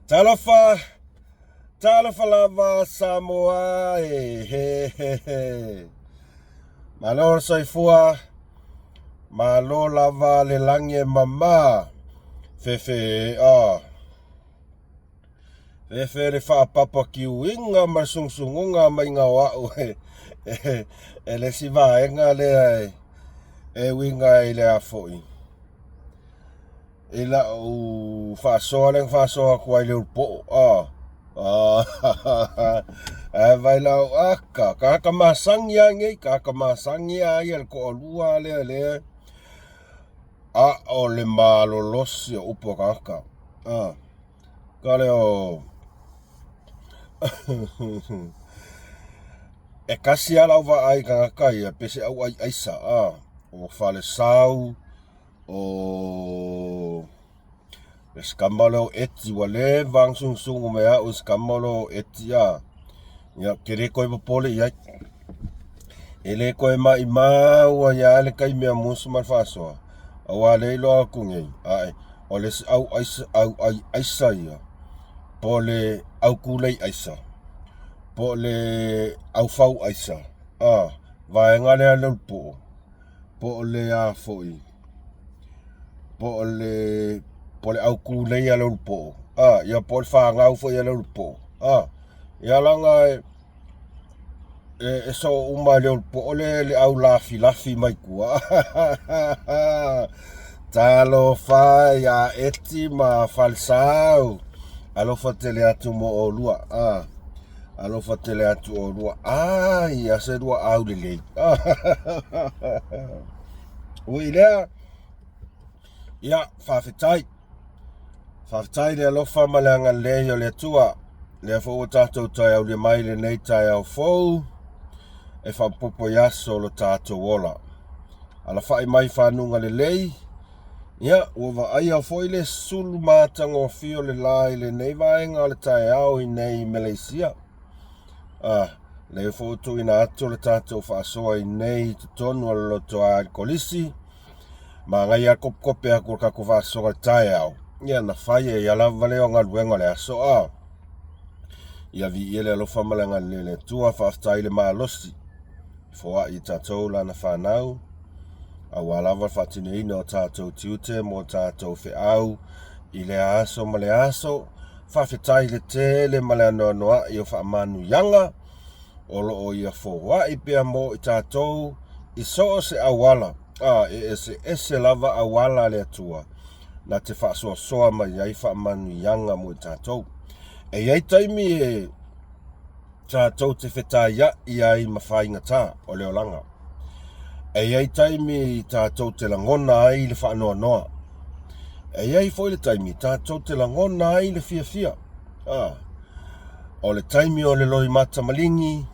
Talofa, talofa lava Samoa e he he he. Malo le soifua, malo lava le lagi e mama, fefe a. Fefe le faapapa kiuiga ma le sugsuguga maiga o au e, e, e le isi vaega lea e, e uiga i le afoi. I lau faasoa lea na faasoa atu ai i le ulupoo a ae vai lau aka tagata masani a nei tagata masani a ia le toalua lea lea a o le malolosi o upu a tagata a ka lea o e kasi a lau vaai tagata ia pe se au ai aisa a o falesau O le sikama lea o Eti ua leva ona sugusugu mai au i le sikama lea o Eti a. Ia, ou te le toe popole i ai. E le toe maimau ai lava le taimi a musu ma le faasoa, aua o lea e iloa atu nei, ae o le isi au aisa, au ai aisa ia, po o le au tulei aisa, po o le au fau aisa, a, vaega lea a le ulupu'u. Po o le a foi, po o le po o le aukūlei a le ulupoo, a, ia po o le fanau foi a le ulupoo, a, ia leaga e, e, e soo uma e le ulupoo le, le au lafilafi mai tua. Talofa ia Eti ma Falesau, alofa tele atu mo olua, a. Alofa tele atu olua. Ai, a se lua au lelei. Ui lea, ia, faafetai. Faafetai le alofa ma le agalelei o le Atua. Lea foi ua tatou toe aulia mai lenei taeao fou e faapopo i aso o lo tatou ola. Alafai mai fanuga lelei, ia, ua vaaia foi le sulu matagofie o le la i lenei vaega o le taeao i nei i Meleisia. Ah, lea foi ua tuuina atu le tatou faasoa i nei i totonu o le lotoa i le kolisi. Manaia kopekope atu o le tatou faasoa i le taeao. Ia, na fai ai lava lea o galuega o le aso. Ah, ia viia le alofa ma le agalelei o le Atua. Faafetai i le malosi. Foai i tatou lana fanau, aua lava le faatinoina o tatou tiute mo tatou feau i lea aso ma lea aso. Faafetai le tele ma le anoanoai o faamanuiaga o lo o ia foai pea mo i tatou i so o se auala, a e eseese lava auala a le Atua na te faasoasoa mai ai faamanuiaga mo i tatou. E i ai taimi e tatou te fetaia'i ai ma faigata o le olaga. E i ai taimi tatou te lagona ai le faanoanoa. E i ai foi le taimi tatou te lagona ai le fiafia. Ah, o le taimi o le loimata maligi,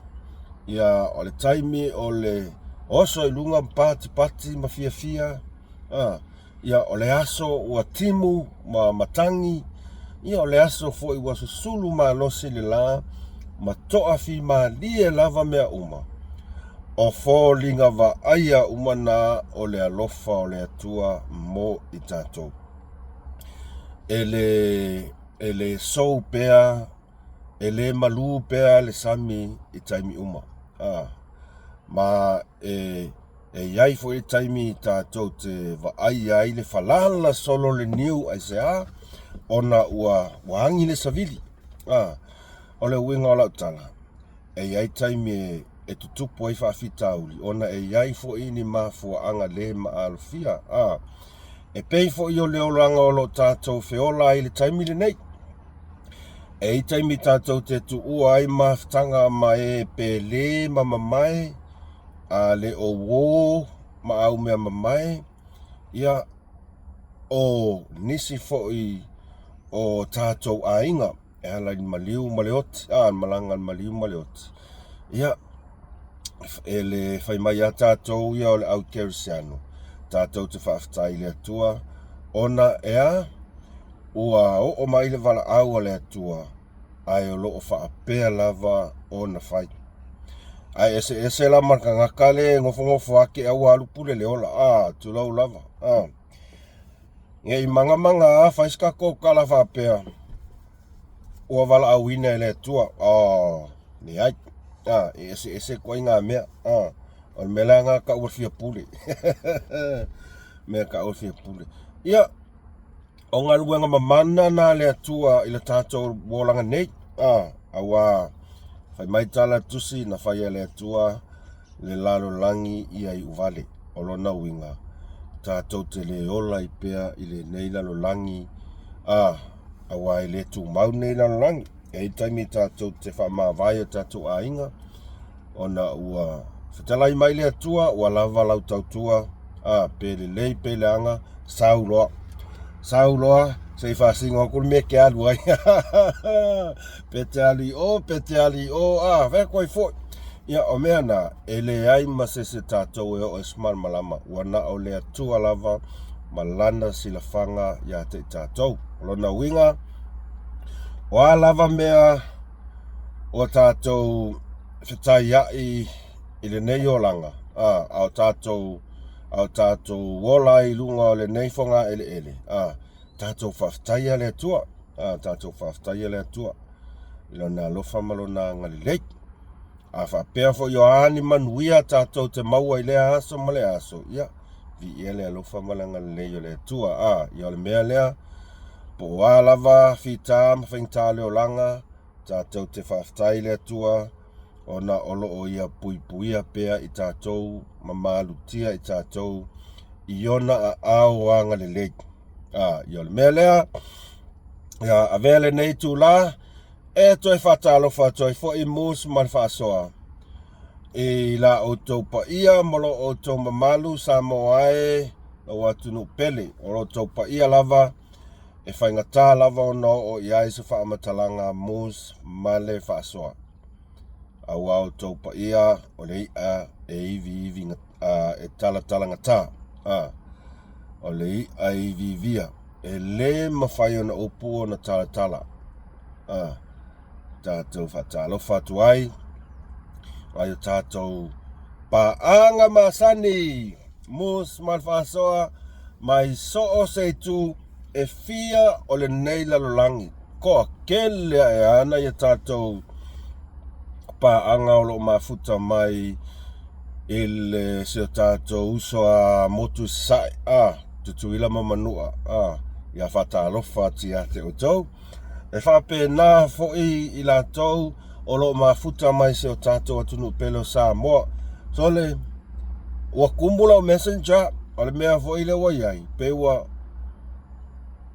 ia, o le taimi o le oso i luga ma patipati ma fiafia. Ah, Ia, o le aso ua timu ma matagi, ia, o le aso foi ua susulu malosi le la ma toafimalie lava mea uma. O foliga vaaia uma na o le alofa o le Atua mo i tatou. E le, e le sou pea, e le malū pea le sami i taimi uma. A, ma e E i ai foi le taimi tatou te vaai ai le falala solo le niu aisea ona ua, ua agi le savili. A, o le uiga o lau tala, e i ai taimi e, e tutupu ai faafitauli ona e i ai foi ni mafuaaga le maalofia. A, e pei foi o le olaga o lo o tatou feola ai i le taimi lenei. E i ai taimi tatou te tuua ai mafutaga ma e pele ma mamae, a le o uō ma au mea mamae, ia, o nisi foi o tatou aiga e ala i le maliu ma le oti, a, le malaga a le maliu ma le oti. Ia, e le fai mai a tatou ia o le au kerisiano, tatou te faafetai i le Atua, ona e a, ua oo mai le valaau a le Atua, ae o lo o faapea lava ona fai. Ae eseese la ma le tagata le e nofonofo ake a ua alu pule le ola, a, tulou lava, a. Ne i magamaga a fai se tatou tala faapea ua valaauina e le Atua. Oh, leai. Ah, e eseese ituaiga mea. Ah, o le mea la lena tau o le fia pule. Mea tau o le fia pule. Ia, o galuega mamana na a le Atua i le tatou olaga nei. Ah, auā fai mai tala tusi na fai e le Atua le lalolagi ia iuvale. O lona uiga, tatou te le ola ai pea i lenei lalolagi, a, auā e le tumau lenei lalolagi. E i ai taimi tatou te faamavae i o tatou aiga, ona ua fetalai mai le Atua, ua lava lau tautua, a, pe lelei pe leaga, sau loa. Sau loa, se i faasino atu le mea e te alu ai. Pe te alu i o, pe te alu i o, a, fai atu ai foi. Ia, o mea na, e leai ma se isi o tatou e oo i se malamalama, ua na o le Atua lava ma Lana silafaga ia te i tatou. O lona uiga, o a lava mea ua tatou fetaiai i lenei olaga, a, a o tatou, a o tatou ola ai i luga o lenei fogaeleele, a, tatou faafetaia le Atua, a, tatou faafetaia le Atua i Lona alofa ma Lona agalelei. A faapea foi o a ni manuia tatou te maua i lea aso ma lea aso, ia, viia le alofa ma le agalelei o le Atua. A, ia o le mea lea, po o a lava fita ma faigata o le olaga, tatou te faafetai i le Atua, ona o lo o Ia puipuia pea i tatou ma malutia i tatou i Ona aao agalelei. A, ia o le mea lea, ia avea lenei itula e toe faatalofa atu ai foi Moose ma le faasoa i la outou paia ma lo outou mamalu Samoa e, lou atunuu pele. O lo outou paia lava e faigata lava ona oo i ai se faamatalaga Moose ma le faasoa. Aua outou paia o le i'a e iviivi e talatalagata, a, o le i'a e iviivia, e lē mafai ona upu ona talatala, a, tatou faatalofa atu ai ai o tatou paaga masani Moose ma le faasoa mai so o se itu e fia o lenei lalolagi. Toatele ae ana ia tatou paaga o lo o mafuta mai i le si o tatou uso a motu i Sasae, a, Tutuila ma Manua, a, ia faatalofa atu ia te outou. E faapena foi i latou o lo o mafuta mai si o tatou atunuu pele o Samoa. Sole, ua tumu lau messenger, o le mea foi lea ua i ai, pei ua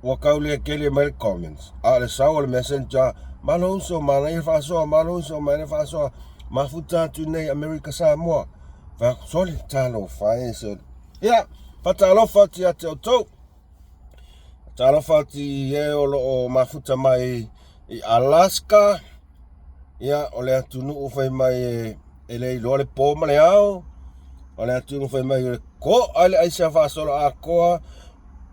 ua tau le tele mai le comments, a o le sau o le messenger, malo uso, manaia faasoa, malo uso, manaia faasoa, mafuta atu nei Amerika Samoa. Fai atu, sole, talofa e, sole. Ia, faatalofa atu ia te outou. Talofa atu i e o lo o mafuta mai i Alaska, ia, o le atunuu fai mai e, e le iloa le po ma le ao, o le atunuu fai mai o le ko'a i le aisa faasoloatoa,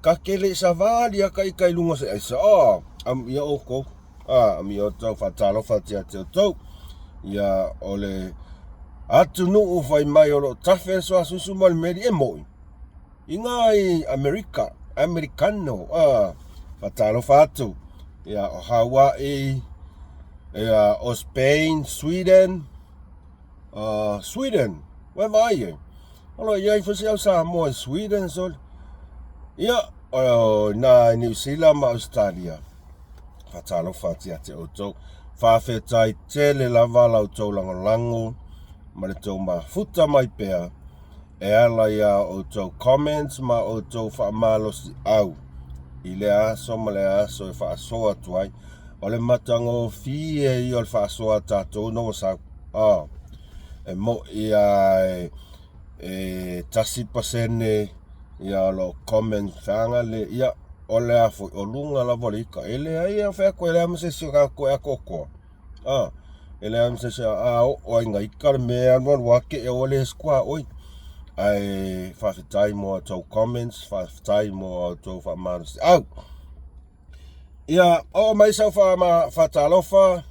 ka te le i savali a ka ita i luga o se aisa. Oh, amuia outou, ah, amuia outou, faatalofa atu ia te outou. Ia, o le atunuu fai mai o lo o tafe le suasusu ma le meli, e mo'i. I ngā i Amerika, Amerikano, ā, whakatalofa atu. Ia, o Hawaii, ia, o Spain, Sweden, uh, Sweden, where are you? O lo iai foi se au Samoa i Sweden, so, ia, o nā New Zealand ma Australia. Whakatalofa atu ia te outou. Whawhetai tele lava lau tou langolango ma le tou mafuta mai pea. E ala i a outou comments ma outou faamalosiau i lea aso ma lea aso e faasoa atu ai. O le matagofie ia o le faasoa a tatou ina ua sau. Oh, e mo'i a e, e 1% ia o lo o comment feaga le, ia, o le a foi, o luga lava o le ika. E leai a fai atu e leai ma se isi o tatou e atoatoa. A, e leai ma se isi a oo ai ina ika le mea e alualu ake e ua le suaoi. Ae faafetai mo a outou comments, faafetai mo a outou faamalosiau. Ia, oo mai sau faatalofa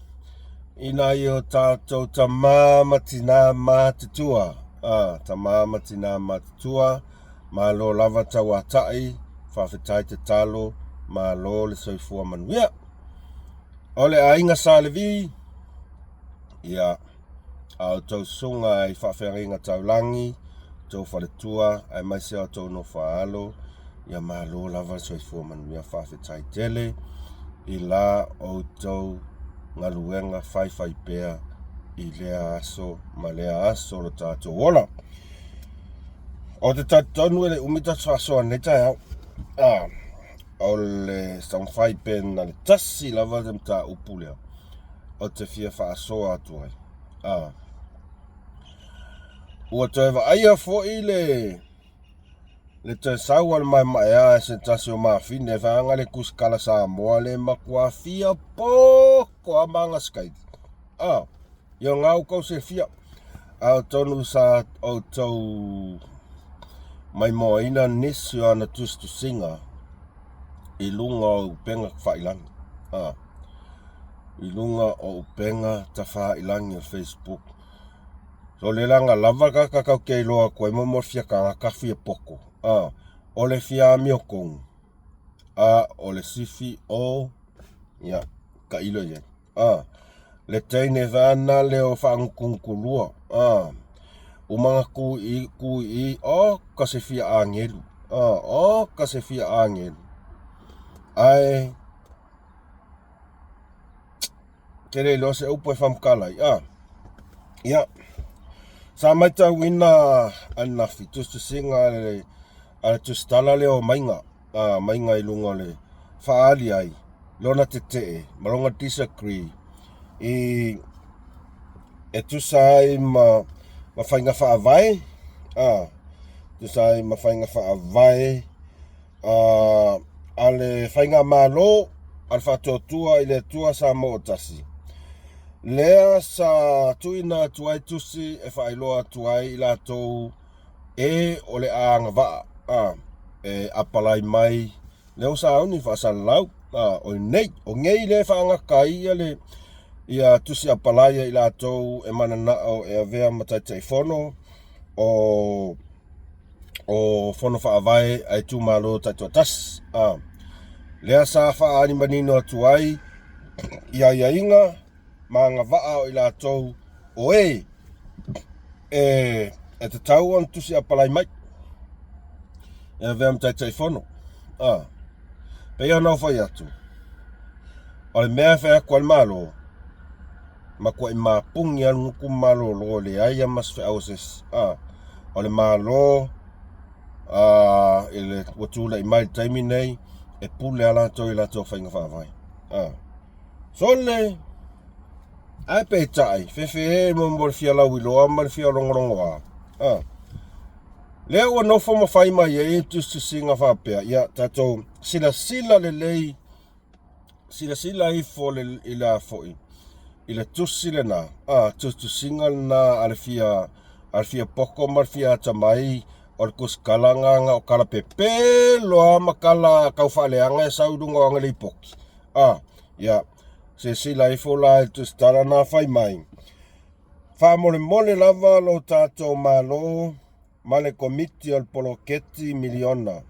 i nai o tatou tama ma tinā matutua. A, tama ma tinā matutua, malo lava tauatai, Faafetai tatalo, malo le soifua manuia. O le aiga Sa Levi, ia, a outou susuga i faafeagaiga taulagi, outou faletua, aemaise a outou nofo a alo, ia malo lava le soifua manuia. Faafetai tele i la outou galuega faifaipea i lea aso ma lea aso o lo tatou ola. Ou te talitonu e le umi tatou faasoa i lenei taeao. Ah, o le taumafai pe na le tasi lava le mataupu lea ou te fia faasoa atu ai. Ah, ua toe vaaia foi le le toe sau a le maemaea e se tasi o mafine e faaga le kusikala Samoa le matua fia poko a ma aga Ah, Ia nga outou silafia, atonu sa outou maimoaina nisi o ana tusitusiga i luga o upega tafailangi, a, i luga o upega tafailangi o Facebook. So le laga lava le tagata tatou te iloa atu ai mo le fia tagata fia poto, a, o le fia amiotonu, a o le sifi o, ia, tailo i ai. A, le teine vana lea o faagutugutu A, uma na tu i, tu i, oka se fia agelu. A, oka se fia agelu. Ae, te le iloa se upu e faamatala ai. A, ia, sa matauina ananafi tusitusiga a le, a le tusitala lea o Maiga. a maiga i luga o le faaali ai lona tetee ma lona disagree i e tusa ai ma, ma faiga faavae a tusa ai ma faiga faavae a a le faigamalo a le Faatuatua i le Atua Samoa Tasi lea sa tuuina atu ai tusi e faailoa atu ai i latou e o le a agavaa a e apalai mai lea ua sauni faasalalau a o nei o nei lea e faagata ai ia le ia tusi apalai a i latou e mananao e avea ma Taitaifono o o fono faavae a itumalo taitoatasi a lea sa faaali manino atu ai i aiaiga ma agavaa o i latou o e e, e tatau ona tusi apalai mai e avea ma Taitaifono. A, pei ona ou fai atu, o le mea e fai atu ai le Malo, matuai mapuni lava le gutu ma malolo e leai lava ma se feau a se isi. A, o le Malo a, i le, ua tulai mai i le taimi nei, e pule lava latou i latou faiga faavae. A, sole! Ae peitai, fefe mo le fia lauiloa ma le fia logologoa. A. Lea ua nofo ma fai mai ai tusitusiga faapea, ia tatou silasila lelei, silasila ifo le, i le a foi, i le tusi lena, a, tusitusiga lena a le fia, a le fia poto ma le fia atamai o le kusikala na o tala pepelo lava ma tala tau faaleaga e sau i luga o ana lipoti. A, ia, silasila ifo la i le tusitala na fai mai, Faamolemole lava lo tatou Malo ma le Komiti o le Poloketi Miliona.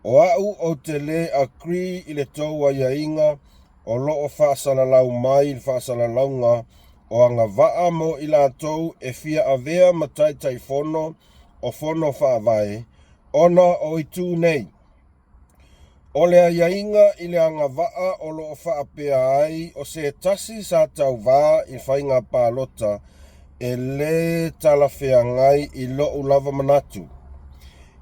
O au ou te lē agree i le tou aiaiga o lo o faasalalau mai i le faasalalauga o agavaa mo i latou e fia avea ma Taitaifono o Fono Faavae ona o itu nei. O le aiaiga i le agavaa o lo o faapea ai o se tasi sa tauvā i faiga palota e lē talafeagai i loʻu lava manatu.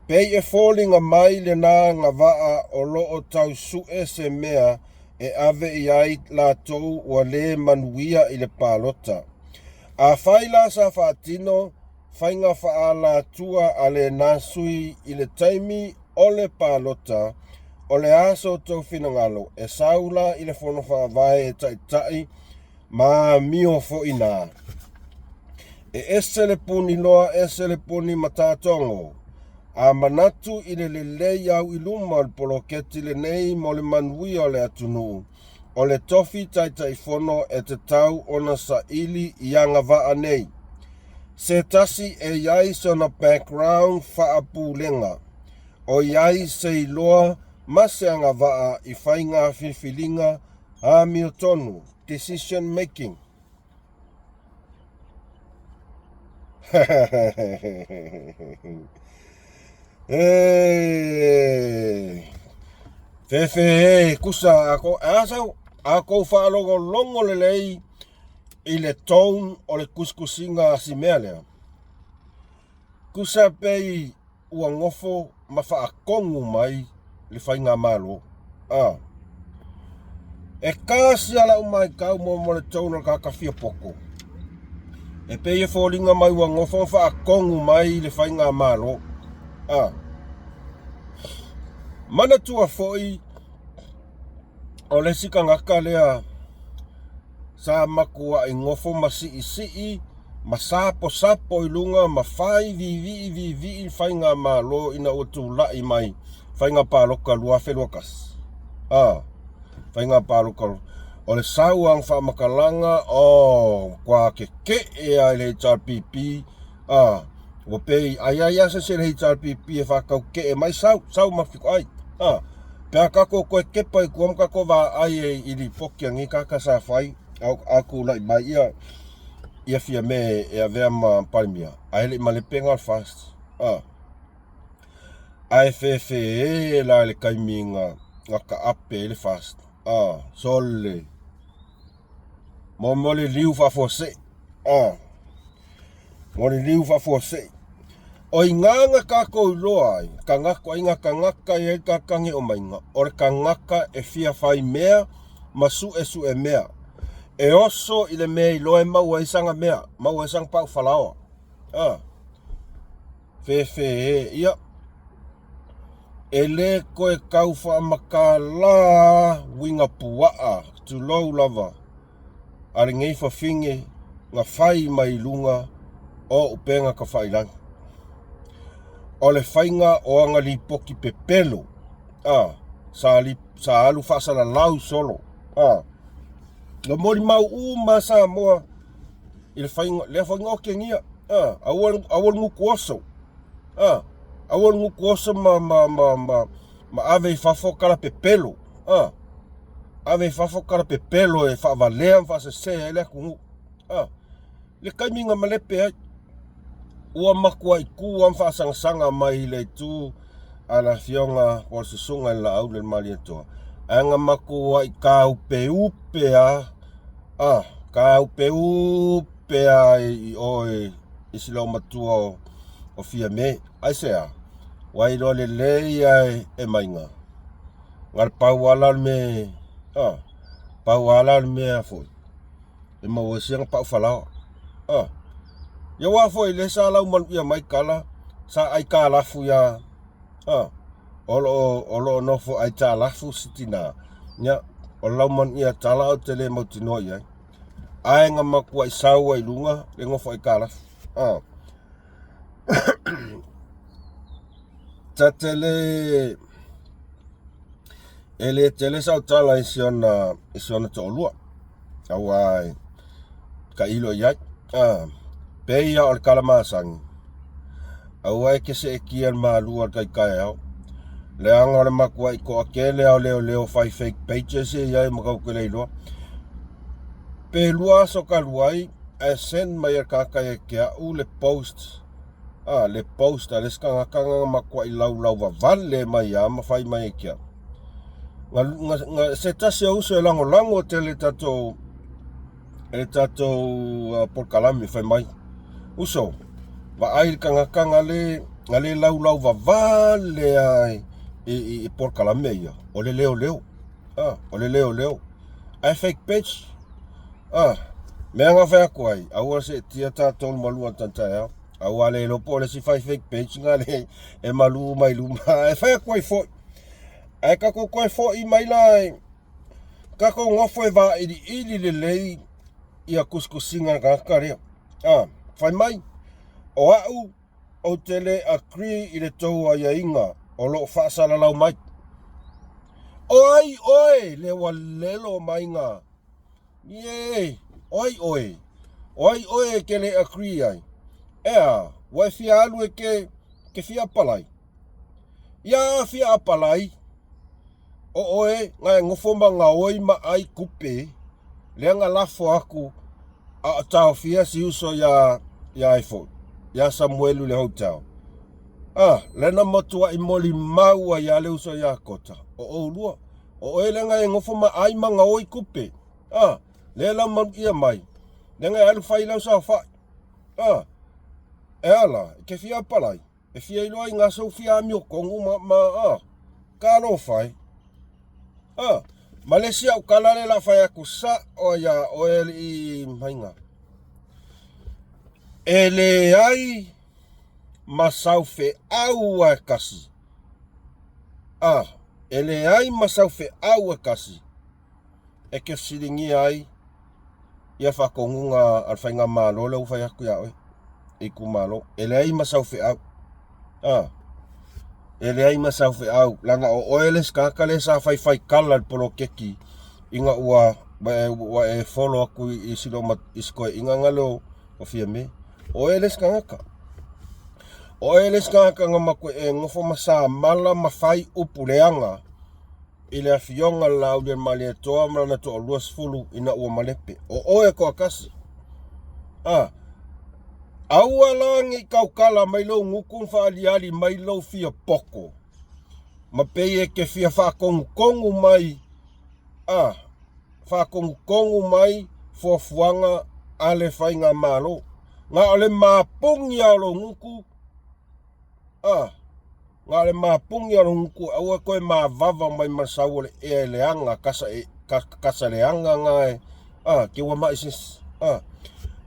Pei e foliga mai lena agavaa o lo o tau suʻe se mea e ave i ai latou ua lē manuia i le palota. Afai la sa faatino faiga faaalatua a lena sui i le taimi o le palota, o le a so outou finagalo e sau la i le Fono Faavae e taitai ma amio foi na. E ese le puni loa ese le puni matatogo. A manatu i le lelei au i luma o le poloketi lenei mo le manuia o le atunuu, O le tofi Taitaifono e tatau ona saili i agavaa nei. Se tasi e i ai sona background faapulega. O i ai se iloa ma se agavaa i faiga filifiliga amiotonu, decision making. E fefe e kusa a ko a sau a kou faalogologo lelei i le tone o le kusikusiga a si mea lea. Kusa pei ua gofo ma faatogu mai le faigamalo. A. E kasi a lau maitau mo mo le tone o le tagata fia poto. E pei e foliga mai ua gofo ma faatogu mai le faigamalo. A. Manatua foi o le isi tagata lea sa matuai nofo ma siisii ma saposapo i luga ma fai viivii viivii faigamalo ina ua tulai mai faiga palota 2021. A, faiga palota o le sau a faamatalaga o matua tetee a i le HRPP. A, ua pei ai ai a se isi le HRPP e faatautee mai sau, sau ma fitoai. A, pe a tatou toe kepa i tua ma tatou vaai i lipoti a nei tagata sa fai a tulai mai ia ia Fiame e avea ma Palemia, ae le i malepe na o le FAST. A, ae fefe la i le taimi na taape ai le FAST. A, sole mo mo le liu faafuasei. A, mo le liu faafuasei. O iga na tatou iloa ai, tagata, o iga tagata e i ai le taga omaiga, o le tagata e fia fai mea ma suesue mea. E oso i le mea iloa e maua ai sana mea, maua ai sana pau falaoa. A, fefe e, ia, e le toe tau faamatala uiga puaa, tulou lava, a lenei fafine na fai mai luga o upega tafailagi. O le faiga o aga lipoti pepelo, a, sa, li, sa alu faasalalau solo, a, na molimau uma Samoa i le faiga, lea foi na otegia, a, aua, aua le gutu oso, a, aua le gutu oso ma, ma, ma, ma, ma ave i fafo tala pepelo, a, ave i fafo tala pepelo e faavalea ma faasese ai le atunuu. A, le taimi na malepe ai, ua matuai tu a ma faasagasaga mai i le itu a le afioga po o le susuga i le Laauli o le Malietoa, ae na matuai taupeupe a, a, taupeupe a i o i si loomatua o Fiame. Aisea? Ua iloa lelei a e maiga. Na le pau ala o le mea, a, pau ala o le mea foi e maua ai siana pau falaoa. A, ia aua foi lea sa laumaluia mai tala, sa aitalafu ia, a, o loo nofo aitalafu si tina. Ia, o le laumaluia tala ou te le mautinoa i ai. Ae na matuai sau ai i luga le nofo aitalafu. A, ta te le e le tele sau tala i si ona toalua aua e tailo i ai. A, pei lava o le tala masani, aua e te seetia le malua o le taitaeao, leaga o le matuai toatele lava o leoleo fai fake pages ia i ai ma tatou te le iloa. Pe lua aso talu ai ae send mai e le tagata ia te au le post, a, le post a le isi tagata na matuai laulau vavale mai lava ma fai mai ia te au. Na, na, na, se tasi o uso e lagolago tele tatou e tatou polokalame fai mai, uso, vaai le tagata na le na le laulau vavale a i polokalame ia, o le leoleo. A, o le leoleo. Ae fake page. A, mea na fai atu ai, aua seetia tatou le malu o taeao. Aua le iloa po o le isi fai fake page na le e malu mai luma. Ae fai atu ai foi. Ae tatou toe foi mai la e tatou nofo e vailiili lelei ia kusikusiga a le tagata lea. A, fai mai, o au ou te le agree i le tou aiaiga o loo faasalalau mai. O ai oe le ua lelo mai ga? Ie, o ai oe? O ai oe e te le agree ai? Ea, ua e fia alu e te, te fia apalai? Ia fia apalai, o oe nga e gofo ma gaoi ma ai kupe, lea na lafo aku a o taofia si uso ia ia ai foi, ia Samuelu i le hotel. A, lea na matuai molimau ai lava le uso ia Kota, o oulua. O oe lea na e gofo ma ai ma gaoi kupe. A, lea la maluia mai, lea na e alu fai lau saofai. A, e a la, e te fia apalai, e fia iloa i ga sou fia amiotonu ma, ma, a, talofa e. A, ma le isi au tala lea o le a fai atu sa'o ai ia oe alii Maiga. E leai ma sau feau a e tasi. A, e leai ma sau feau e tasi e te fesiligia ai ia faatonuga a le faigamalo lea ua fai atu ia oe e itumalo. E leai ma sau feau. A, e leai ma sau feau, leaga o oe le isi tagata lea sa faifai tala i le poloketi ina ua ua e follow atu i si loma i si toeaina na lea o Fiame. O oe le isi tagata. O oe le isi tagata na matua e nofo ma samala ma fai upu leaga i le afioga a le Laaulialemalietoa ma lana toalua sefulu ina ua malepe. O oe e toatasi. A, aua la ne i tautala mai lou gutu ma faaliali mai lou fia poto, ma pei e te fia faatonutonu mai, a, faatonutonu mai fuafuaga a le faigamalo. Na o le mapuni lava o lou gutu, a, Na o le mapuni o lou gutu aua e toe mavava mai ma le sau o le ea e leaga kasa e kasa leaga na e a ke ua mai se isi a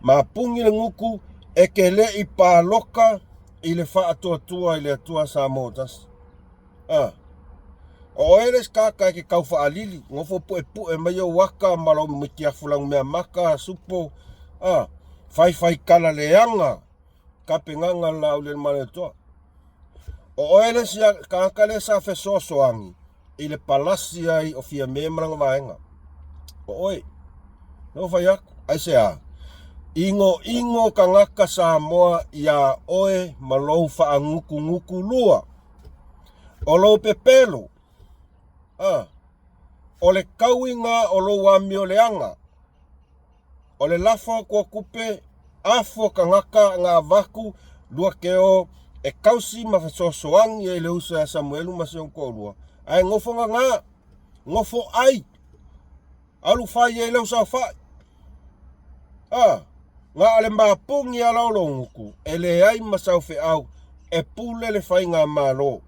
mapuni le gutu e te le i paloka i le faatuatua i le Atua Samoa tasi a o oe le isi tagata e te tau faalili nofo puepue mai ou aka ma lou mitiafu lanumeamata supo a faifai tala leaga tapenaga a le Laaulialemalietoa. O oe le isi tagata lea sa fesoasoani i le palasi ai o Fiame ma lana vaega. O oe. Na fai atu, aisea? Inoino tagata Samoa iā oe ma lou faagutugutu lua. O lou pepelo, a, o le tauiga o lou amioleaga, O le lafo atu o tupe afu o tagata na avatu luateo e tausi ma fesoasoani ai i le uso ia Samuelu ma si ona toalua, ae nofo gaga, nofo ai, alu fai ai lau saofai. A, na o le mapuni lava o lou gutu, e leai ma sau feau e pule le faigamalo.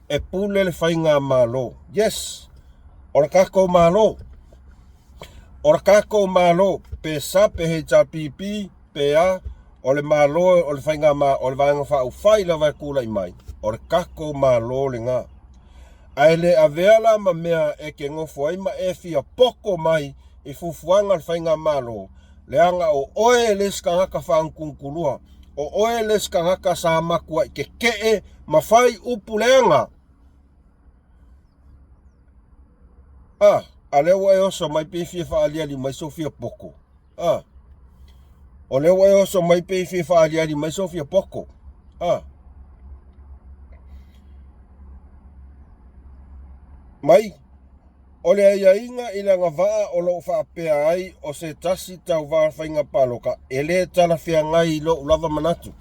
E pule le faigamalo. Yes, o le tatou Malo. O le tatou Malo, pe sa, pe HRPP, pe a, o le Malo, o le faigamalo, o le Vaega Faaupufai lava e tulai mai, o le tatou Malo lena. Ae le avea la ma mea e te nofo ai ma e fia poto mai i fuafuaga a le faigamalo, leaga o oe le isi tagata faagutugutu O oe le isi tagata sa matuai kekeʻe ma fai upu leaga. A, a lea ua e oso mai pe fia faaliali mai sou fia poto. A, o lea ua e oso mai pe fia faaliali mai sou fia poto. A, mai. O le aiaiga i le agavaa o lo o faapea ai o se tasi tauva faiga palota e le talafeagai i lou lava manatu.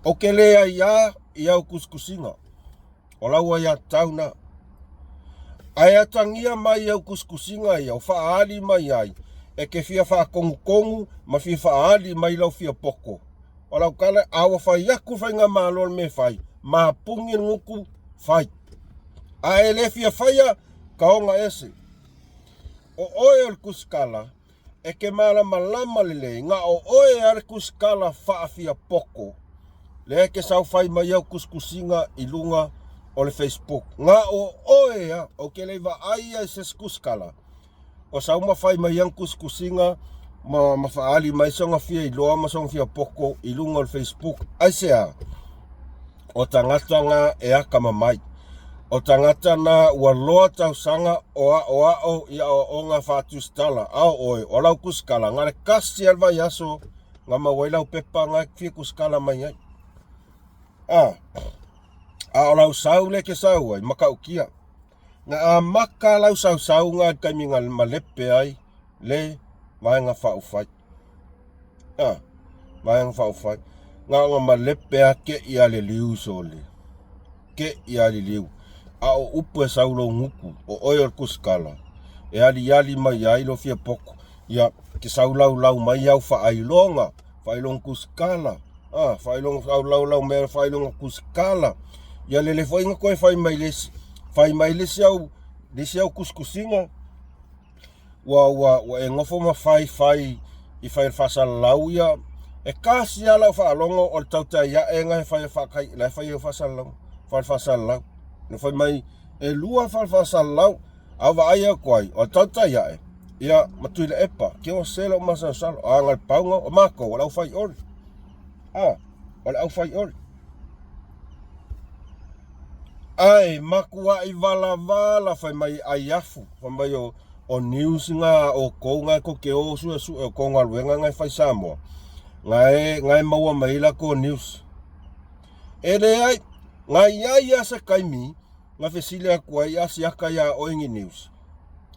Ou te le aiā i au tusitusiga, o lau aiatatau na. Ae atagia mai au tusitusiga ia o faaali mai ai e te fia faatonutonu ma fia faaali mai lau fia poto. O lau tala, a ua fai atu le faigamalo le mea e fai, mapuni le gutu, fai. A e le fia faia, taoga ese. O oe o le tusitala, e te malamalama lelei, na o oe lava le tusitala faafia poto, lea e te saofai mai au tusitusiga i luga o le Facebook. Na o oe lava, ou te le i vaai lava i se isi tusitala, o sau ma fai mai ana tusitusiga ma, ma faaali mai sona fia iloa ma sona fia poto i luga o le Facebook. Aisea? O tagata na e akamamai. O tagata na ua loa tausaga o aoao i aoaoga faatusitala. A o oe, o lau tusitala, na le tasi lava le vaiaso na maua ai lau pepa na e fia tusitala mai ai. A. A o lau sau le ke sau ai, matautia. Na amata lau sausauga i le taimi na malepe ai le Vaega Faaupufai. A, Vaega Faaupufai. Na ona malepe lava te i a le liu sole. Te i a le liu. A o upu e sau lou gutu, o oe o le kusikala, e aliali mai ai lou fia poto. Ia, te sau laulau mai au faailoga, faailoga kusikala, a, faailoga au laulau mai faailoga kusikala. Ia lele foi na toe fai mai le isi, fai mai le isi au, le isi au tusitusiga, ua, ua, ua e nofo ma fai, fai i fai faasalalau ia. E tasi lava lau faalogo o le tautai ae na e fai faatai, la e fai au faasalalau, fale faasalalau. Na fai mai e lua fale faasalalau, a vaai atu ai, o le tautai ae, ia, ma Tuilaepa, ke o se lou masalosalo, a na le pauga, o matou, o le aufai oli. A, o le aufai oli. Ae matuai valavala fai mai ai afu, fai mai o, o news nga a outou nga e tou te o suesue o tou galuega nga e fai Samoa, nga e, nga e maua mai ai latou news. E leai, na i ai lava se taimi na fesili atu ai asiata iā oe ni news.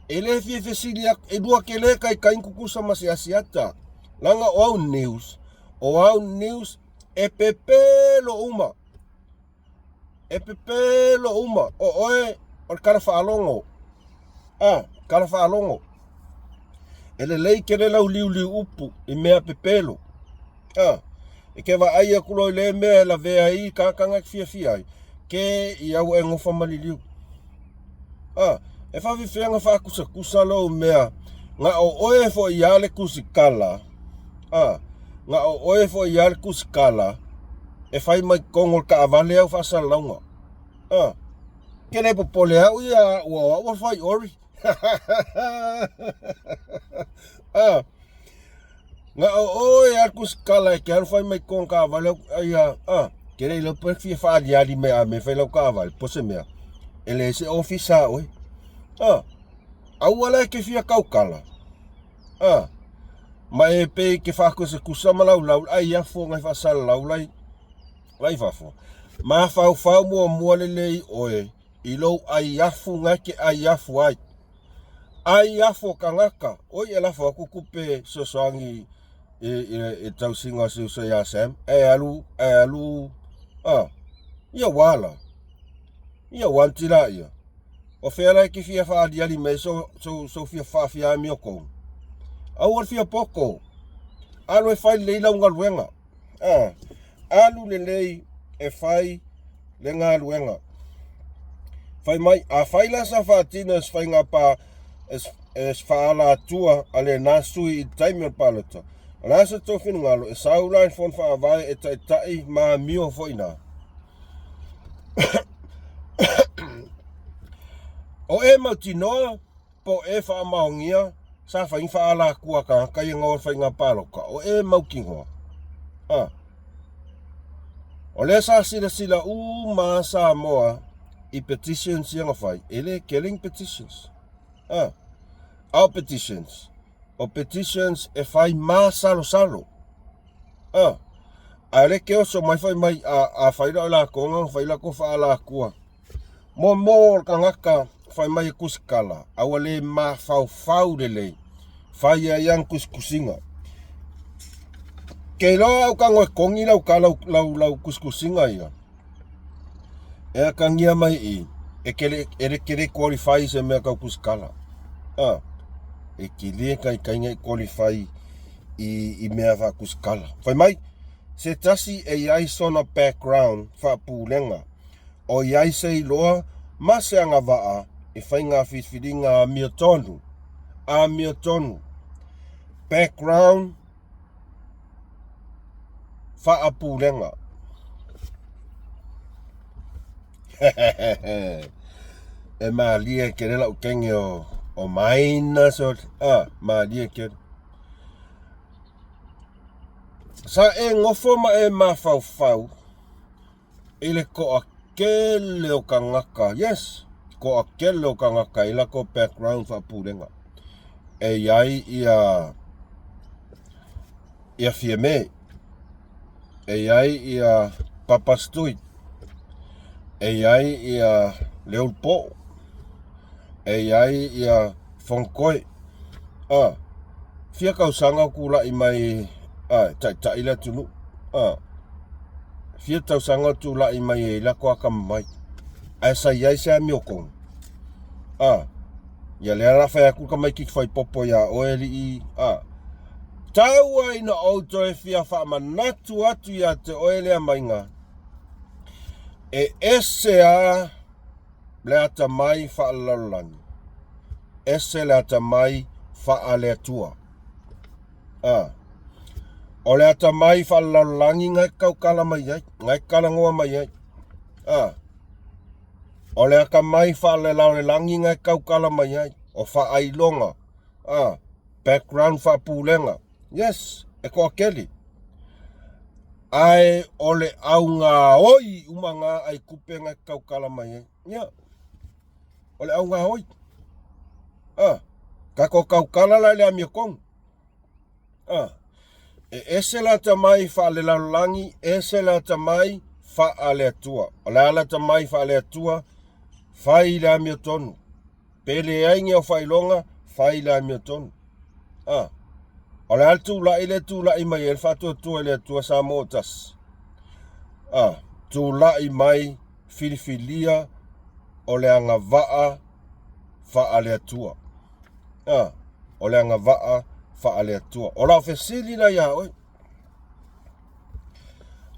E le fia fesili atu, e lua tele taitai tutusa ma se asiata. Leaga o au news, o au news e pepelo uma. E pepelo uma. O oe o le tala faalogo. A, tala faalogo. E lelei tele lau liuliu upu i mea pepelo. A, e ke vaai atu loa i lea mea e lavea ai tagata na e fiafia ai, ke i au e gofa ma liliu. A, e faafefea na faatusatusa lou mea, na o oe foi lava le tusitala, a, na o oe foi lava le tusitala e fai mai totonu o le taavale au faasalalauga. A, ke le popole au ia ua o au o fai ori. A, Na o oe a le tusitala e te alu fai mai totonu taavale au ia a ke le iloa pe fia faaliali mai a me fai lau taavale po se mea e leai se ofisa a oe a aua la e te fia tautala a ma e pei ke faakusekusa ma laulau ai afu ngai faasalalau lai lai fafo mafaufau muamua lelei oe i lou ai afu ngai ke ai afu ai Ai afu o tagata, oi e lafo atu tupe fesoasoani i, i, i tausiga o si uso ia Sam, e alu, e alu, a, ia ua ia ua tila ia. O fea la e te fia faaliali mai so, so, so fia faafia amiotonu. Aua le fia poto. Alu e fai lelei lau galuega. A, alu lelei e fai le galuega. Fai mai, afai la sa faatino e se faiga pa e se faaalatua a lena sui i le taimi o le palota, o le a se tou finagalo e sau la i le Fono Faavae e taitai ma amio foi ina? O e mautinoa po o e faamaonia sa fai ni faaalatua a tagata ia na o i le faiga palota, o e mautinoa. A. O lea sa silasila uma a Samoa i petitions ia na fai, e le tele ni petitions. A. A o petitions, o petitions e fai masalosalo. A. Ae o lea ke oso mai fai mai a, a fai la o lakou na fai lakou faaalatua. Mo o le tagata fai mai e kusikala, a ua le mafaufau lelei, fai ai ana tusitusiga. Ke iloa au tago e kogi lau ka lau, lau, lau tusitusiga ia, e atagia mai i, e kele, e le kele qualify i se mea tau kusikala. A, e kele taitaiga i qualify i, i mea faakusikala. Fai mai, se tasi e i ai sona background faapulega, O i ai se iloa ma se agavaa i faiga filifiliga amiotonu, amiotonu, background faapulega. E malie tele lau kenge o, o minus o, ah, malie tele. Sa e nofo ma e mafaufau i le toatele o tagata, yes, toatele o tagata i latou background faapulega. E i ai ia ia Fiame, e i ai ia Papa Stui, e E i ai ia Leulupo'o, e i ai ia Fonotoe, a, fia tausaga o tulai mai a, e taitai le atunuu, a, fia tausaga o tulai mai ai latou atamamai, ae sa i ai se amiotonu, a, ia lea la fai atu le tamaititi faipopo ia oe alii, a, tau ai ina ou toe fia faamanatu atu ia te oe lea maiga, E ese a le atamai faalelalolagi, ese le atamai faale-Atua. A. O le atamai faalelalolagi na e tautala mai ai, na e talanoa mai ai. A. O le atamai faalelalolagi na e tautala mai ai, o faailoga, a, background faapulega. Yes, e toatele. Ae o le augaoi uma na ai tupe na e tautala mai ai. Ia, o le augaoi. Ah, tatou tautala la i le amiotonu. Ah, e ese le atamai faalelalolagi, ese le atamai faaleatua. O le a le atamai faaleatua? Fai le amiotonu. Pe leai ni aofailoga, fai le amiotonu. A. O le a le tulai lea e tulai mai ai le faatuatua i le Atua Samoa ua tasi? A. Tulai mai filifilia o le agavaa faale-Atua. A. O le agavaa faale-Atua. O lau fesili la iā oe,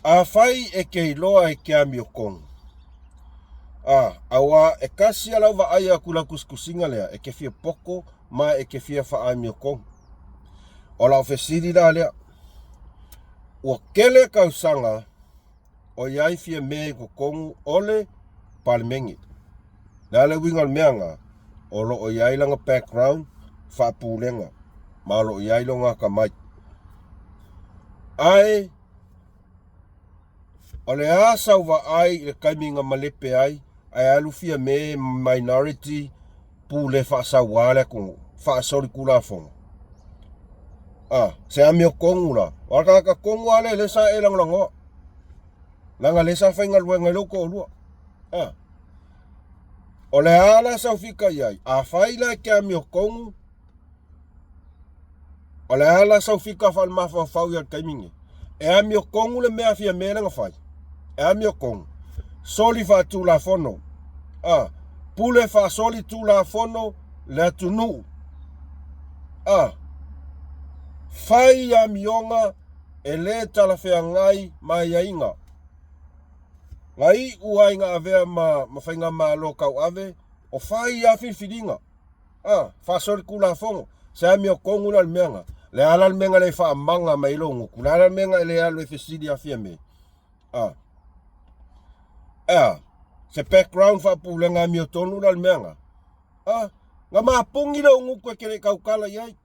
Afai e te iloa i ke amiotonu, a, auā e kasi a lau vaai atu i lau tusitusiga lea, e te fia poto ma e te fia faaamiotonu. O lau fesili la lea, ua tele tausaga o i ai Fiame i totonu o le Palemene. Le a le uiga o le mea na? O lo o i ai lana background faapulega ma o lo o i ai lona atamai. Ae o le a sau vaai i le taimi na malepe ai ae alu Fiame minority pule faasauā le atunuu, faasolitulafono. A, se amiotonu la. O le tagata tonu lava lea lea sa e lagolagoa. Leaga lea sa faigaluega i lou toalua. A. O le a la sau fika i ai? Afai la e te amiotonu, o le a la sau fika faalemafaufau i le taimi nei? E amiotonu le mea a Fiame lea na fai. E amiotonu. Soli faatulafono. A. Pule faasoli tulafono le atunuu. A. Fai amioga e le talafeagai ma aiaiga. Na iu ai na avea ma, ma faigamalo tauave, o fai lava filifiliga. A, faasolitulafono, se amiotonu la le mea na. Le a la le mea na le faamaga mai ai lou gutu? Le a la le mea na e le alu e fesili ia Fiame? A. Ea, se background faapulega amiotonu la le mea na. A, na mapugi lou gutu e te le i tautala i ai.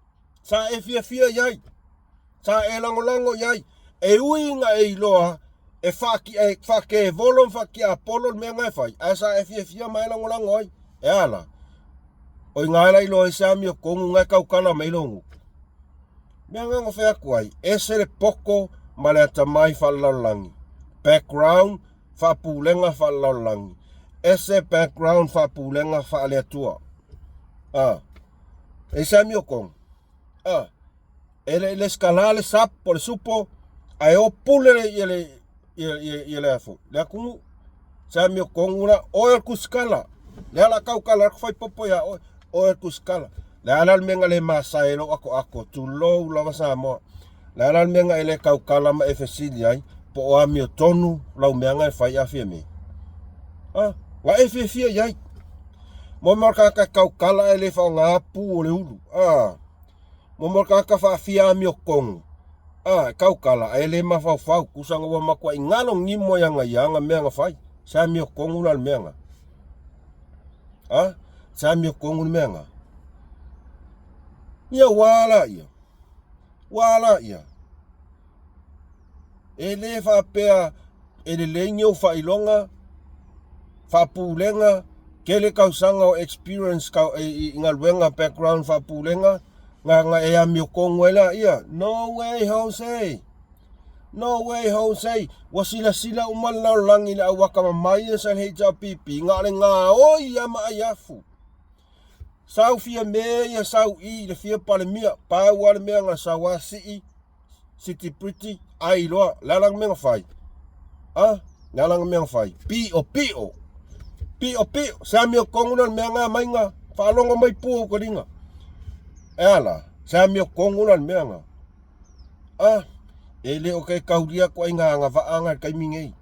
Sa e fiafia i ai. Sa e lagolago i ai. E ui ina e iloa e faakevolo ma faatiapolo le mea na e fai, ae sa e fiafia ma e lagolago ai. E a la? O i ina la iloa ai se amiotonu na e tautala mai lou gutu. Mea na na fai atu ai, ese le poto ma le atamai faalelalolagi. Background faapulega faalelalolagi. Ese background faapulega faaleatua. A. E se amiotonu. A. E le i lesitala le sap po o le supo, ae o pule le ia le ia ia ia le afo. Le atunuu. Se amiotonu la, oe o le tusitala. Le ala tautala atu fai popo ia oe, oe o le tusitala. Le a la le mea na le masae ai lou atoato, tulou lava Samoa. Le a la le mea na e le tautala ma e fesili ai, po o amiotonu lau mea na e fai a Fiame? A, na e fiafia i ai. Mo mea o le tagata e tautala ae le faaaogaina pu o le ulu. A, mo mea o le tagata faafia amiotonu. A, e tautala ae le mafaufau, tusa na ua matuai galo nimo ai ana ia ana mea na fai. Se amiotonu la le mea na. A, se amiotonu le mea na. Ia ua ala ia. Ua ala ia. E le faapea e lelei ni ou faailoga, faapulega, tele tausaga o experience kau, i, i galuega background faapulega, na, na e amiotonu ai laia. No way, Jose! No way Jose, ua silasila uma le lalolagi i le au akamamai ia sa le HRPP, na o le gaoi lava ma ai afu. Sau fia me ia sau i le fia palemia, pau lava le mea na sau a sii City Pretty, ai loa, le ala mea na fai. A, le ala mea na fai. Pio pio. Pio pio, se amiotonu la le mea na mai na faalogo mai pua ukaliga. E ala, se amiotonu la le mea na. A, e le o ke kaulia ituaiga agavaa na i le taimi nei.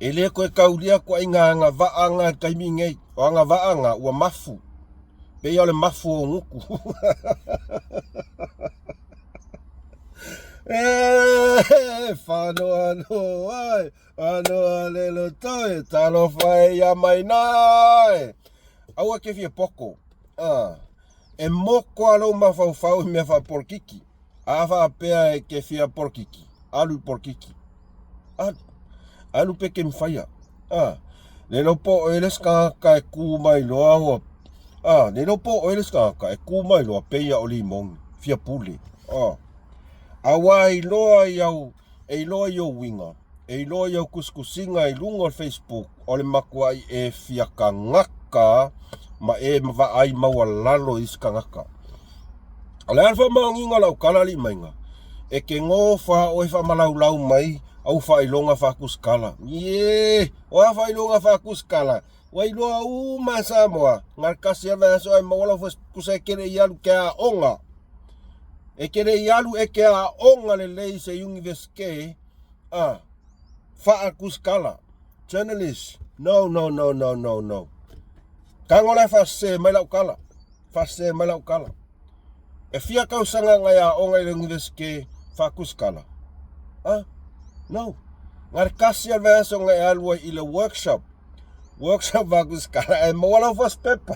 E le toe kaulia ituaiga agavaa na i le taimi nei. O agavaa na ua mafu. Pei o le mafu o gutu. E faanoanoa e, faanoa le loto e, talofa e ia mai na e. Aua ke fia poko. Ah. E moko a lou mafaufau i mea faapolokiki. A faapea e ke fia polokiki, alu i polokiki. Alu. Alu pe ke mawhaia. A, le iloa po o oe le isi tagata e ku mai loa ua, a, le iloa po o oe le isi tagata e ku mai loa peia o limoni, fia pule. A, aua e iloa i au, e iloa i ou uiga, e iloa i au tusitusiga i luga o le Facebook, o le matuai e fia tagata ma e vaai maualalo i isi tagata. O le a le faamaoniga o lau tala alii maiga? E te gofa oe faamalaulau mai au faailoga faatusitala. Ie! O a faailoga faatusitala? Ua iloa uma e Samoa, na le tasi lava vaiaso ae maua lau tusa e te le i alu ke aoga. E te le i alu e ke aoga lelei i se Universite a faatusitala. Journalist. No, no, no, no, no, no. Tago la e faasese mai lau tala. Faasese mai lau tala. E fia tausaga ngai aoga i le Universite faatusitala? A? No. Na le tasi lava le vaiaso na e alu ai i le workshop. Workshop faatusitala e maua lau first pepa.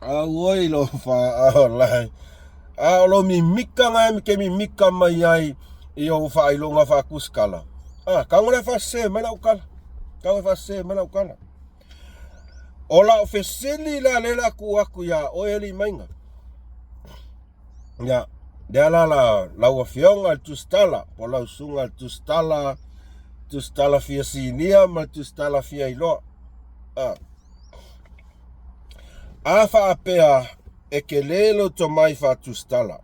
Auoi lo faaolai. A o lo mimika ngai ke mimika mai ai i ou faailoga faatusitala. A, tago le faasese mai lau tala. Tago e faasese mai lau tala. O lau fesili la lea la tuu atu iā oe alii maiga. Ia, lea la la lau afioga i le tusitala, po o lau susuga i le tusitala, tusitala fia sinia ma le tusitala fia iloa. A, a faapea e tele lou tomai faatusitala,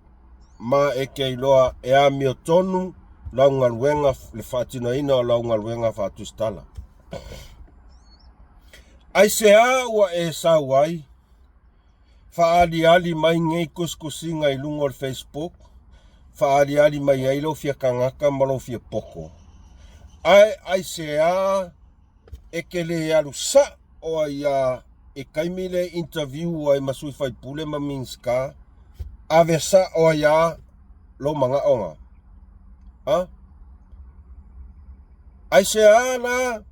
ma e te iloa e amiotonu lau galuega, le faatinoina o lau galuega faatusitala. Aisea ua e sau ai faaaliali mai nei tusitusiga i luga o le Facebook, faaaliali mai ai lou fia tagata ma lou fia poto? Ae aisea e te le alu sao ai lava i taimi lea e interview ai ma sui faipule ma Minisita, ave sao ai lava lou manao na? A? Aisea la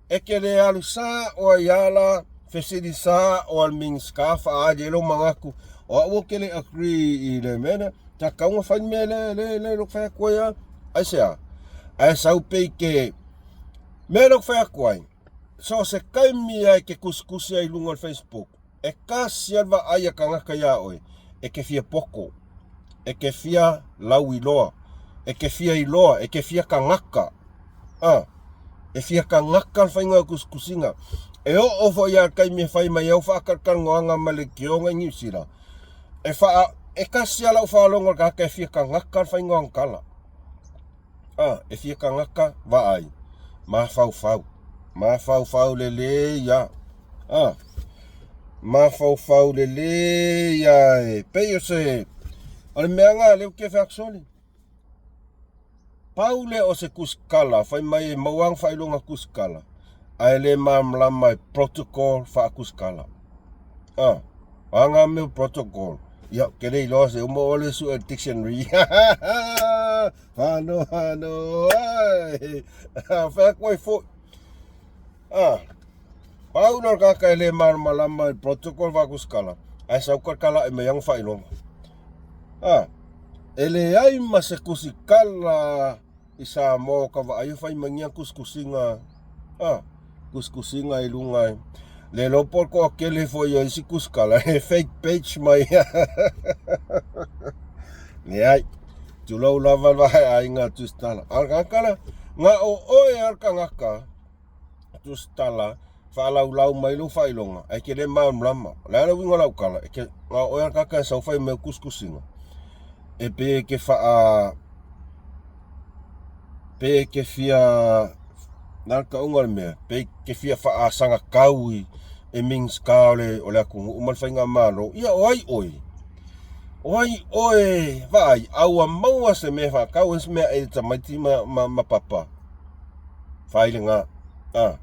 e te le alu sao ai lava la fesili sao a le Minisita faaali ai lou manatu, o au ou te le agree i le mea lea, tatau ona fai le mea lea lea lea ou te fai atu ai lava. Aisea? Ae sau pei ke mea lea ou te fai atu ai, so o se taimi lava e te tusitusi ai i luga o le Facebook, E kasi lava le vaai a tagata iā oe, e te fia poto, e te fia lauiloa, e te fia iloa, e te fia tagata. A, e fia tagata le faiga o tusitusiga. E oo foi lava i le taimi e fai mai au faatalatalanoaga ma le leitioga i Niu Sila, e faa, e kasi lava lau faalogo i le tagata e fia tagata le faiga o ana tala. A, e fia tagata vaai, mafaufau, mafaufau lelei a. A, mafaufau lelei a e pei o se, o le mea na lea ou te fai atu sole. Pau lea o se tusitala, fai mai e maua ana faailoga tusitala, ae le malamalama i protocol faatusitala. A, o a na mea o protocol? Ia, ou te le iloa se uma oe le sue dictionary. Hano, hano, ai. Fai atu ai foi. Ah, pau na kaka e le malamalama i protocol faatusitala, ae sau kalakala'i mai ana faailoga. Ah, e leai ma se tusitala i Samoa o ka vaai o fai mai ni tusitusiga a tusitusiga i luga e le iloa po o le toatele foi o isi tusitala he fake page mai. Leai. Tulou lava le vaeaiga a Tusitala. A o le tagata la, na o oe lava le tagata Tusitala faalaulau mai lou faailoga ae te le malamalama. O le a le uiga o lau tala? E te, na o oe lava le tagata e sau fai mai au tusitusiga e pei e te faa pei e te fia na le tauga o le mea pei e te fia faasagatau i e Minisita o le, o le atunuu ma le faigamalo. Ia o ai oe? O ai oe vaai, a ua maua se mea e faatau ai se mea e tamaiti ma, ma, ma papa. Fai lena. A.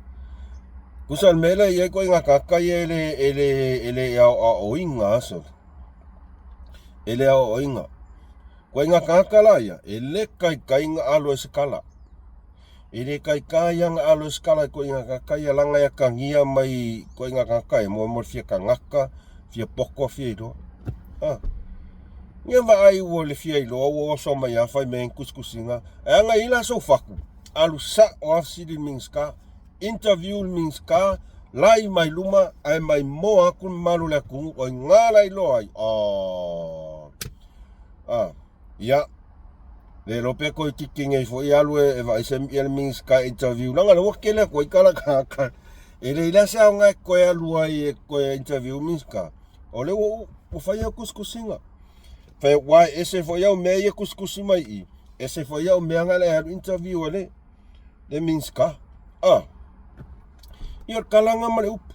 Tusa o le mea lea e i ai ituaiga tagata ia e le, e le, e le aoaoina aso. E le aoaoina. Ituaiga tagata la ia, e le taitai ona alo ai se tala. E le taitai lava ona alo ai se tala i ituaiga tagata ia leaga e atagia mai ituaiga tagata ia mo le fia tagata, fia poto, fia iloa. A. Ia vaai ua le fia iloa ua oso mai lava fai mai ai ni tusitusiga. Ae ana i ai la sou fatu, alu sao lava fesili i le Minisita, interview le Minisita, lai mai luma ae mai moa atu le mamalu o le atunuu o i ina la iloa ai. Oh. Ah. Ia. Le iloa pe toeitiiti nei foi alu e, e vaai se ia le Minisita e interview leaga lea ua tele atu ai tala tagata. E leai la se aoga e toe alu ai e toe interview Minisita. O lea ua, ua fai au tusitusiga. Fai aua e ese foi au mea ia tusitusi mai i, ese foi au mea na le alu interview a le, le Minisita. Ah. Ia o le kalaga ma le upu.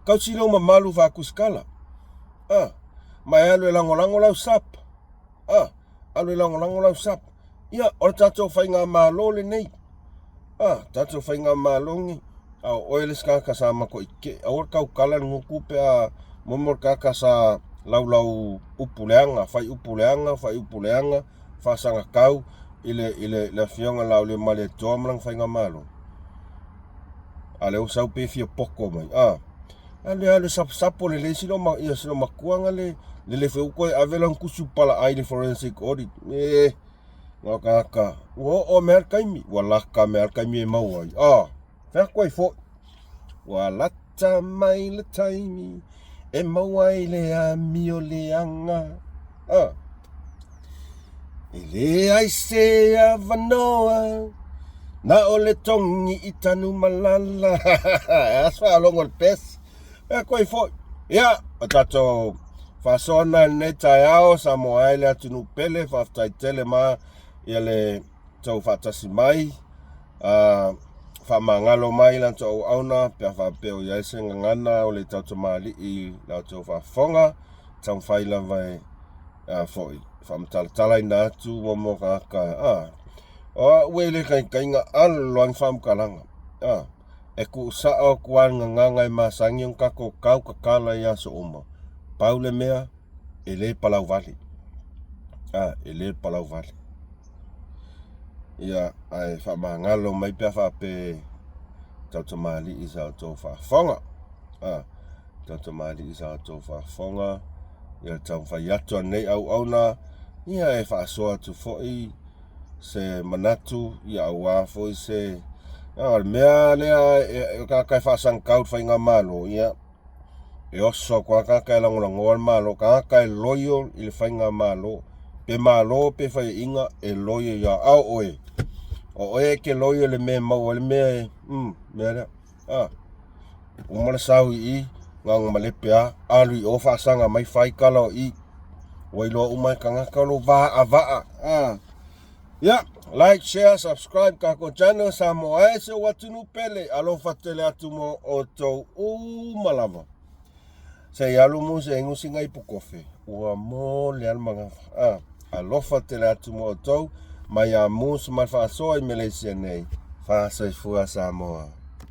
Tausi lou mamalu faatusitala. Ah. Ma e alu e lagolago lau sap. Ah. Alu e lagolago lau sap. Ia, o le tatou faigamalo lenei. Ah, tatou faigamalo lenei. A o oe le isi tagata sa matuai te, aua le tautala le gutu pe a momo le tagata sa laulau upu leaga, fai upu leaga, fai upu leaga, faasagatau i le, i le, le afioga Laauliamaletoa ma lana faigamalo. A lea ua sau pe fia poto mai. Ah, alu alu saposapo lelei silo ma ia silo matua nga le lele foi ua toe ave lana tusi palaai i le forensic audit. Eh, ngā kākā. Ua oo mea le taimi, ua lata mea le taimi e maua ai. Ah, fea atu ai foi. Ua lata mai le taimi e maua ai le amio leaga. Ah. E leai se avanoa na o le togi i Tanumalala. E se faalogo le pesi. E koe foi. Ia, o tatou faasoa na i lenei taeao, Samoa ai le atunuu pele, faafetai tele ma ia le tou faatasi mai. Faamagalo mai la tou auauna pe a faapea o i ai se gagana o le tautamalii i la outou faafofoga, taumafai lava e a foi faamatalatalaina atu mo mo tagata a o au e le taitaiga alo lava ni faamatalaga a e tuusao atu lava le gagana e masani ona tatou tau tatala i aso uma pau le mea e le palau vale a e le palau vale ia ae faamagalo mai pe a faapea tautamalii sa outou faafofoga a Tautamalii sa outou faafofoga, ia taumafai atu a lenei auauna, ia e faasoa atu foi se manatu, ia aua foi se o le mea lea e tagata e faasagatau i le faigamalo, ia e oso atu lava tagata e lagolagoa le Malo, tagata e loyal i le faigamalo, pe malo pe faiaina e loyal ia a o oe, o oe e te loyal i le mea e maua ai le mea e, mea lea. A, uma le sau i i, na malepe a, alu i o faasaga mai fai tala o i. Ua iloa uma e tagata o lou vaavaa. A. Ia, like, share, subscribe tatou channel Samoa e si ou atunuu pele. Alofa tele atu mo outou uma lava. Se i alu mu se inu sina ipu kofe. Ua mo le alu magafa. A, alofa tele atu mo outou. Mai a Moose ma le faasoa i Malaysia nei. Faasoifua Samoa.